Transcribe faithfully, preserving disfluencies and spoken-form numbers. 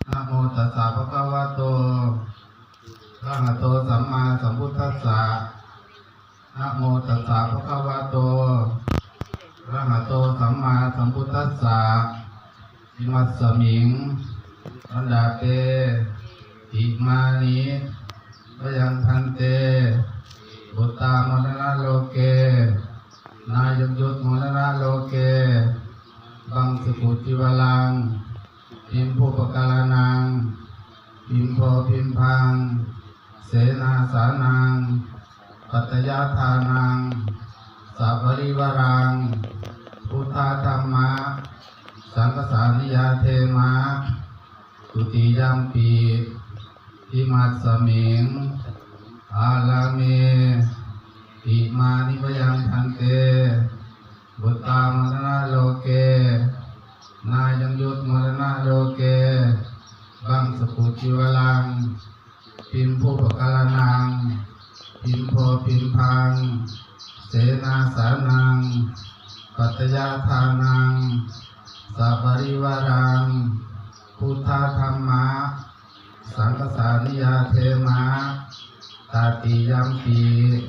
Namo tassa bhagavato arahato sammāsambuddhassa. Namo tassa bhagavato arahato sammāsambuddhassa. Imasmiṃ mandape imāni mayaṃ bhante buddhā modanaloke nāyaṃ yut modanaloke baṃsukhu cīvaraṃ bhimbhūpakāranaṃ bhimbho bhimbaṃ senāsanaṃ pattayāthānaṃ saparivāraṃ buddha dhamma saṅghassa niyyādema. Dutiyampi imasmiṃ ārāme imāni mayaṃ bhante buddhā modanaloke nāyaṃ yut modanaloke baṃsukhu cīvaraṃ bhimbhūpakāranaṃ bhimbho bhimbaṃ senāsanaṃ pattayāthānaṃ saparivāraṃ buddha dhamma saṅghassa niyyādema. Tatiyampi